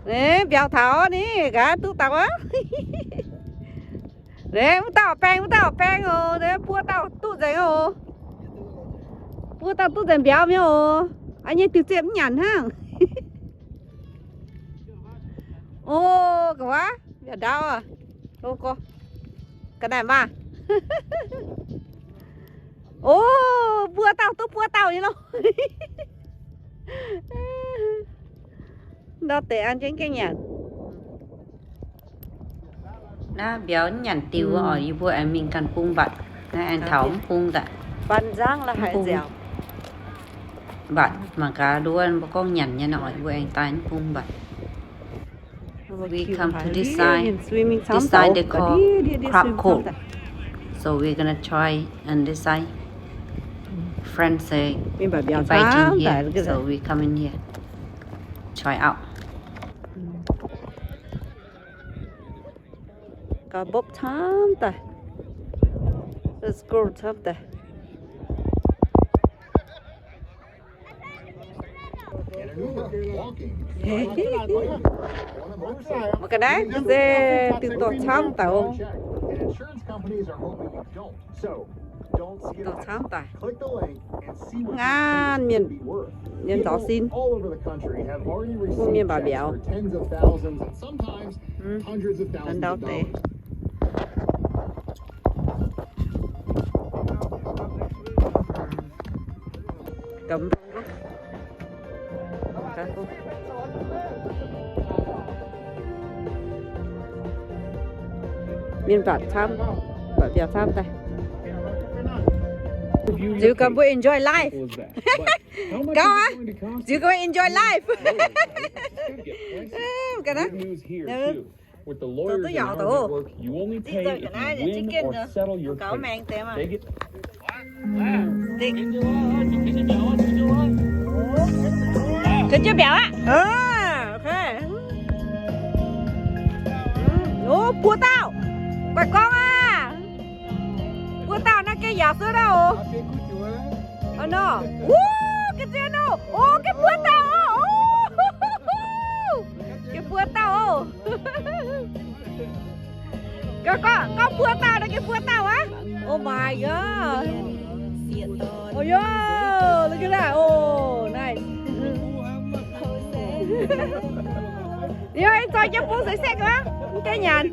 Mbiauz taux ni, gaax duqv dauh aqv. Wuov dauh baeng, wuov dauh baeng oc, buo dauh duqv nzengc oc. Buo dauh duqv nzengc mbiauz mi'aqv oc. Aa nyei diuh ziepc mv nyanc hnangv. O, ga'waav mbiauz ndaauv. Ga'naaiv maah. O, buo dauh duqv buo dauh nyei loh. Ndau deix an jienv gengh nyanc. Naaiv mbiauz nyanc diuh oc, yie mbuo aengx mingh ganh bung mbatc. Naaiv aengx taux mv bung daaih. Mbatc mangc gaax nduov mbuo gorngv nyanc nyei nor, yie mbuo aengx daaih mv bung mbatc. We come to this side. This side they call Crab Cove. So we're gonna try on this side. Friends say inviting here, so we come in here. Try out. Gauh mbopv camv daaih. Let's go camv daaih. Mangc ga'naaiv se diuh dorh camv daaih oc. Dorh camv daaih. Ngaan mienh, mienh zaux sin. Bun mienh mbatc mbiauz. Ndau deix. Mienh mbatc camv, mbatc mbiauz camv daaih. Ziux gaax mbuo enjoy life. Gauv aqv, ziux gaax mbuo enjoy life. Ga'naaiv, zoux duqv yaauc doqc. Zinh zoih ga'naaiv ziqv jienv gauv maengx deix maah. Zuov jienv mbiauz aqv. O, buo dauh. Guaix gorngv aqv. Buo dauh naaiv gengh yaac suov dauh oc. Nor, wuov, ga'zien oc. O, gengh buo dauh oc. Gengh buo dauh oc. Gorngv, gorngv buo dauh naaiv gengh buo dauh aqv. Oh my god. Oh yo, look at that. Oh, nice. Yie zoih jienv bung seix sekv aqv, mv gaengh nyanc.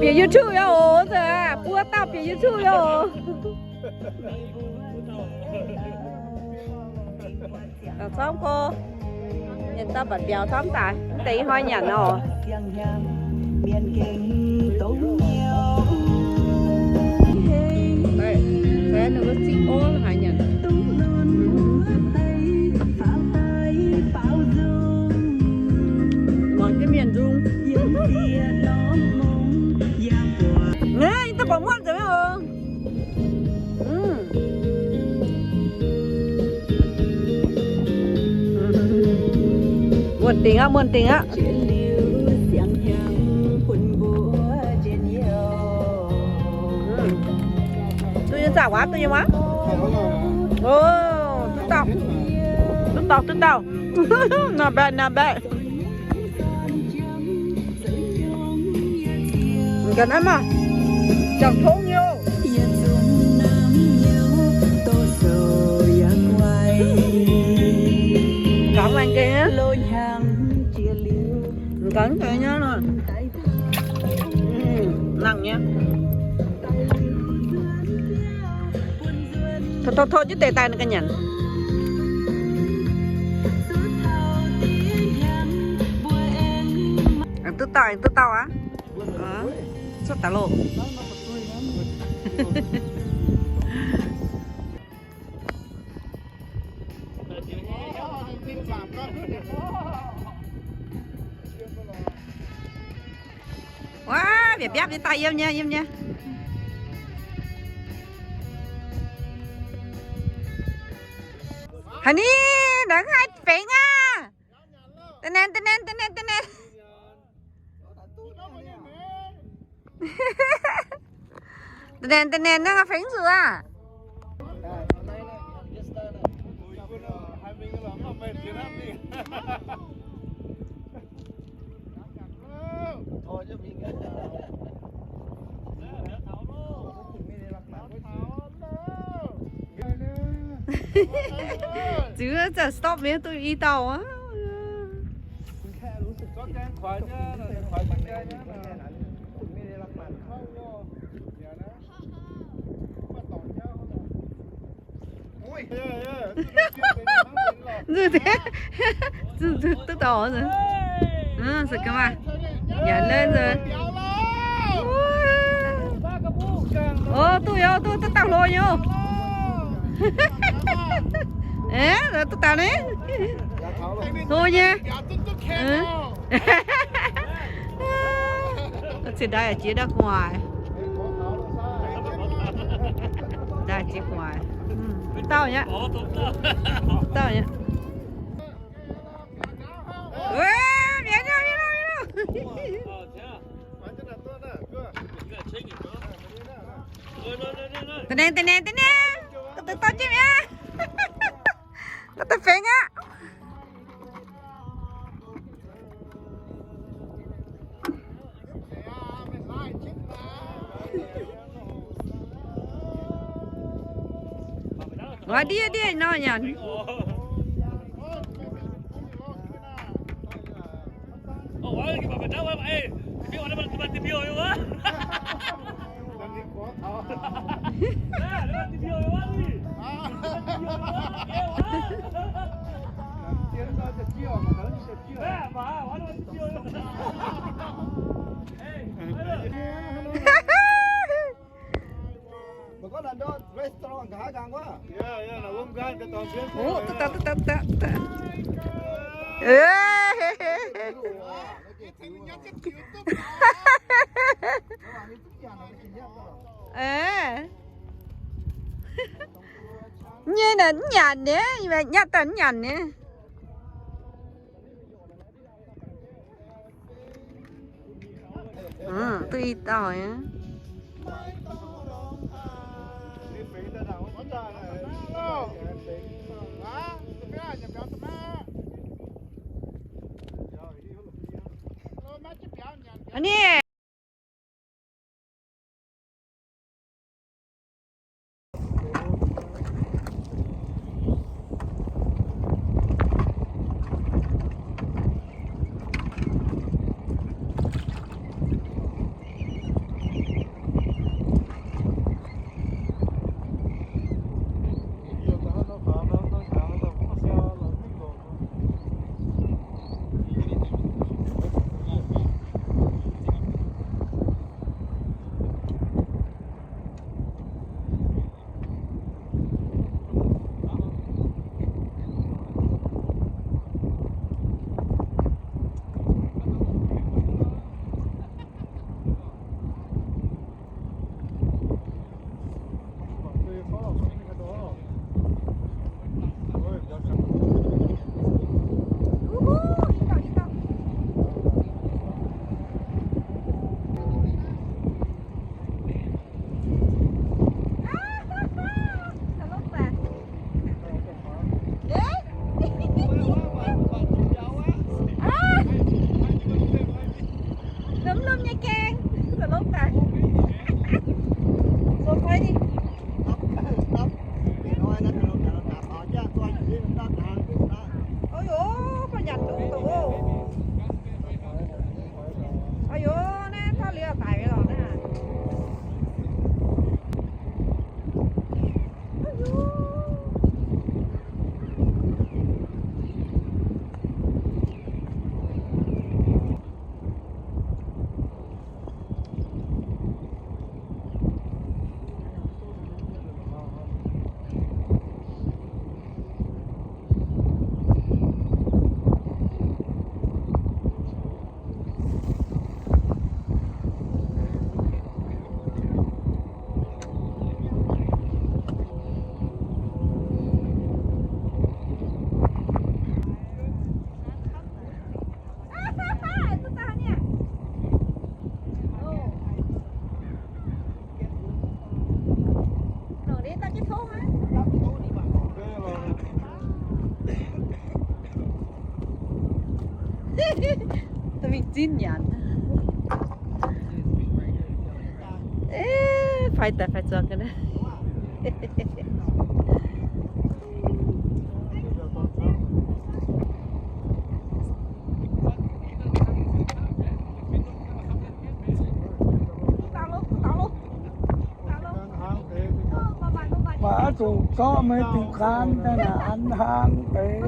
Bieqc YouTube yaac oc, buo dauh bieqc YouTube yaac oc. Camv go, mienh daaih mbatc mbiauz camv daaih, mv deix hnoi nyanc nor. Ninh mbuo zipv orv haaix nyanc. Muangx jienv mienh nzung. Naaiv, yie daaih buatc muonz nzengc oc. Muonz dingc aqv, muonz dingc aqv. Duqv nyei zaah waav, duqv nyei waav. O, duqv dauh, duqv dauh, duqv dauh. Not bad, not bad. Ga'naaiv maah, jangx tongv nyei oc. Gangx maengx gengh nyei. Gangx gengh nyei nor. Nangh nyei. Tov, tov, tov jienv deix daaih ga'nyanc. Aengx duqv dauh, aengx duqv dauh aqv. Cuotv daaih loh. Wuov, mbiauz biapv nyei daaih yiem nyei, yiem nyei. Haaix ni, naaiv haih fengx aqv. Da'nanc, da'nanc, da'nanc, da'nanc. Da'nanc, da'nanc, naaiv fengx zuqc aqv. Ziux zanc stop mi'aqv, duqv i dauh aqv. Duqv dauh. Ih, se ga'maah nyanc naaiv nzunc. O, duqv yaac duqv, duqv dauh hlo nyei. Aeqv, duqv dauh naaiv. Hlo nyei. Cien ndaaih yaac jiex ndau gu'nguaaic. Ndaaih jiex gu'nguaaic. Dauh nyei. Dauh nyei. Mi'aqv, mi'aqv, mi'aqv, mi'aqv. Da'nengh, da'nengh, da'nengh. Ga'deix dorh jienv mi'aqv. Ga'deix fengx aqv. Waac ndiev ndiev nor nyanc. Nyei naaic mv nyanc nyei, nyatv daaih mv nyanc nyei. Duqv i dauh nyei. A'nih. Lom lom nyei gaeng, lom daaih. Lom fai ni. Ov, gorngv nyanc duqv doqc. Ov, naaiv tauv liuz daic nyei lorqc naaiv. Mingh zinh nyanc. Eix, fai daaih fai zuangx ga'naaiv. Zorqv meih diuh kaan daaih naaic an hlang deix.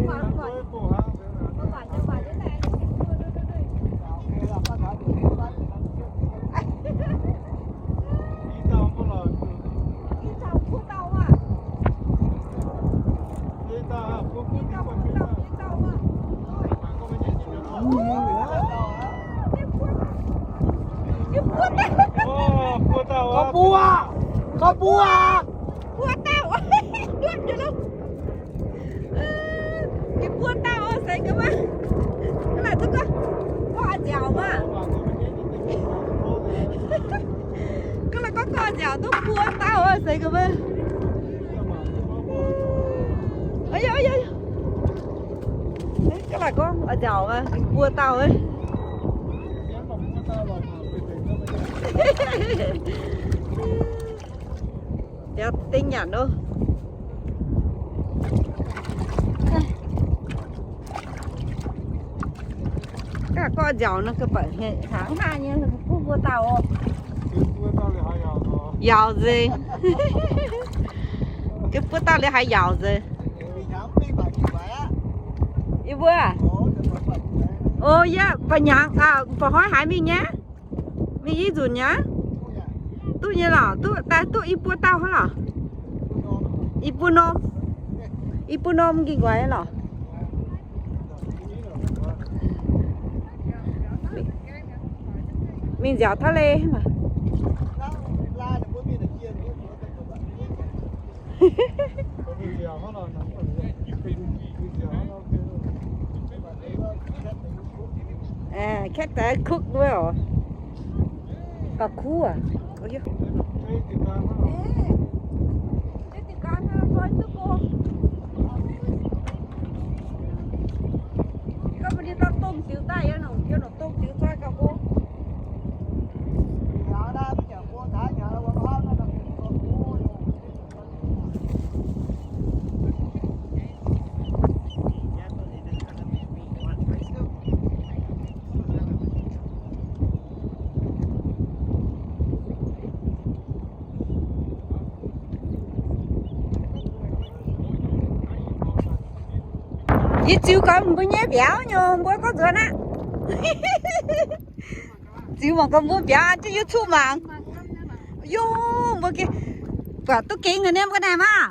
Koj mbuo, koj mbuo. Buo dauh. Duqv nyei lov. Ninh buo dauh oc, seix gaax maah. Gaax laaix duqv gorngv, gorngv oix nziaauc maah. Gaax laaix gorngv, gorngv oix nziaauc duqv buo dauh oc, seix gaax maah. Gaax laaix gorngv oix nziaauc maah, ninh buo dauh oc. Biaux ding nyanc oc. Gaax gorngv nziaauc nor, ga'beic hnaangx haav nyei, buov mbuo dauh oc. Yaauc nzengc. Ga'buov dauh liuz haiz yaauc nzengc. Yie mbuo, o, yie mba'hnyangx, mba'hnoi haiz mingh nyei. Mingh i nzunc nyei. Duqv nyei lorqc, duqv daaih duqv i buo dauh hnangv lorqc. I buo norm, i buo norm nqingh nquaix lorqc. Mingh nziaauc taux leiz. Aeqv, cactus kuv duqv oc. Gauh kuv aqv. Yie ziux gaax mbuo nyei mbiauz nyei, mbuo gorngv nzuonx aqv. Ziux mangc gaax mbuo mbiauz, an jienv YouTube mangc. Yungh, mbuo buatc duqv gengh haic nyei, mbuo ga'naaiv maah.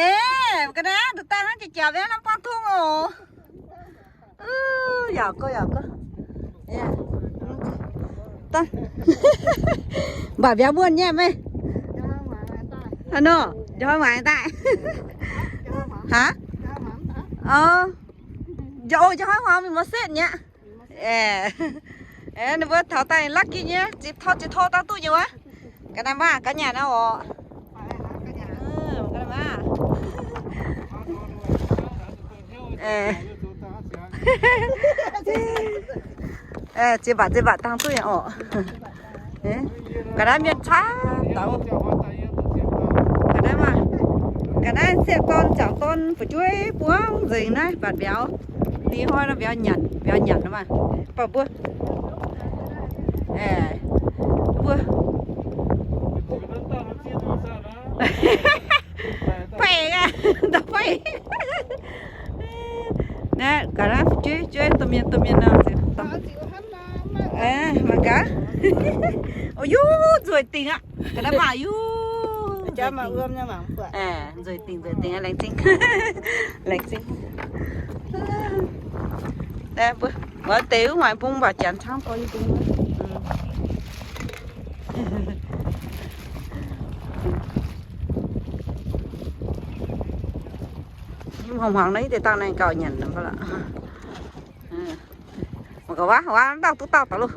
Eix, ga'naaiv nduqc daaih hnangv jiex jaax nyei lamh baav tungv oc. Yaac go, yaac go. Mv baac mbiauz muonh nyei meih. Haaix nor, njang hnoi muangx daaih. Haaix? O, njang hnoi muangx mingh mor setv nyei. Ninh mbuo taux daaih lucky nyei, zipc tau zipc tau daaih duqv nyei wuov. Ga'naaiv maah, ga'nyanc nor oc. Ziex mbatc ziex mbatc dangh duqv nyei oc. Ga'naaiv mienh camv dauh. Ga'naaiv maah, ga'naaiv sieqv dorn, jangc dorn, fu'jueiv buangv nzengc naaiv, mbatc mbiauz. Diex hnoi nor mbiauz nyanc, mbiauz nyanc nor maah. Baac mbuo, mbuo, baeqc aqv, da'baeqc. Naaiv ga'naaiv fu'jueiv, jueiv domh mienh, domh mienh nor. Mangc gaax. O, yungh, nzueic dingc aqv. Ga'naaiv maah, yungh. Nzueic dingc, nzueic dingc, laengz zingh. Laengz zingh. Mbuo deix wuov maaiz bung mv baac janx camv gorx nyei bung. Hmuangx hmuangx nor, yie deix dangh naaiv gauh nyanc nor lorqc. Mangc gaax waac, waac dauh duqv dauh daaih loh.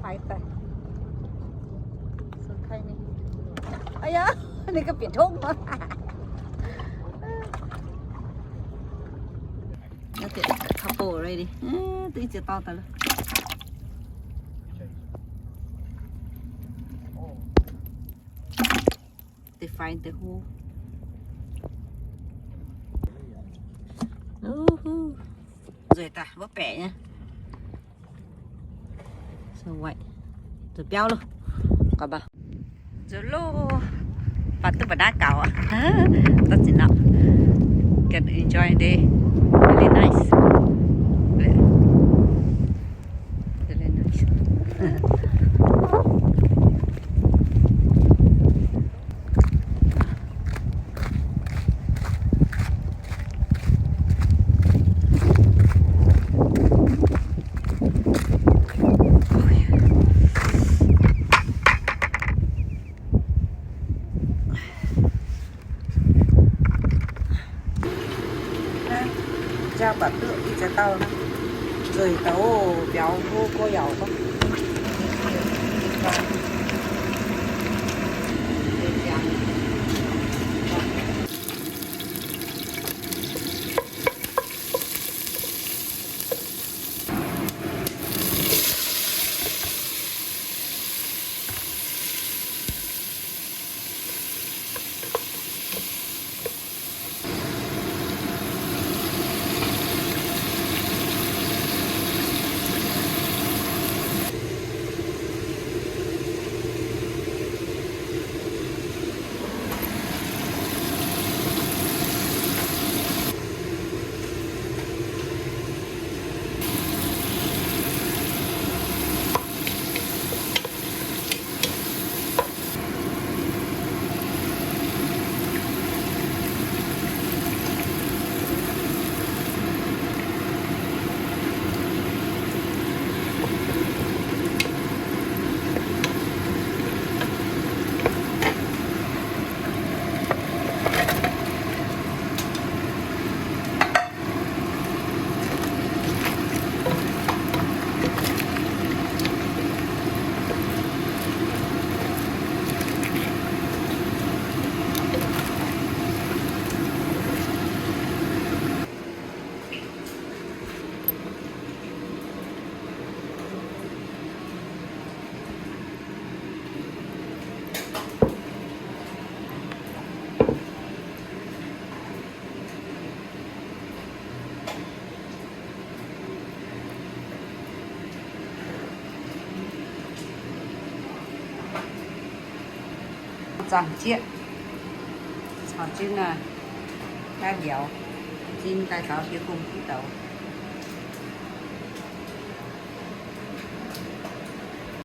Bai daaih. So tiny. Aa yaac, ninh ganh bieqc tongv. Couple already. Duqv i ziex dauh daaih. Define the whole. Nzueic daaih, wuov baeqc nyei. So white. Zuqc biauv loh. Nzueic loh. Baac duqv mbu'naaiv gaux aqv. Daaih zinh nor. Can enjoy day. Really nice. Really nice. Jaa baac duqv i ziex dauh, nzueic daaih oc, biaux hlo gorx yaac gorngv. Zaangc jieqv caux jienv naaiv mbiauz, zinh daaih taux hieh gong buv douz.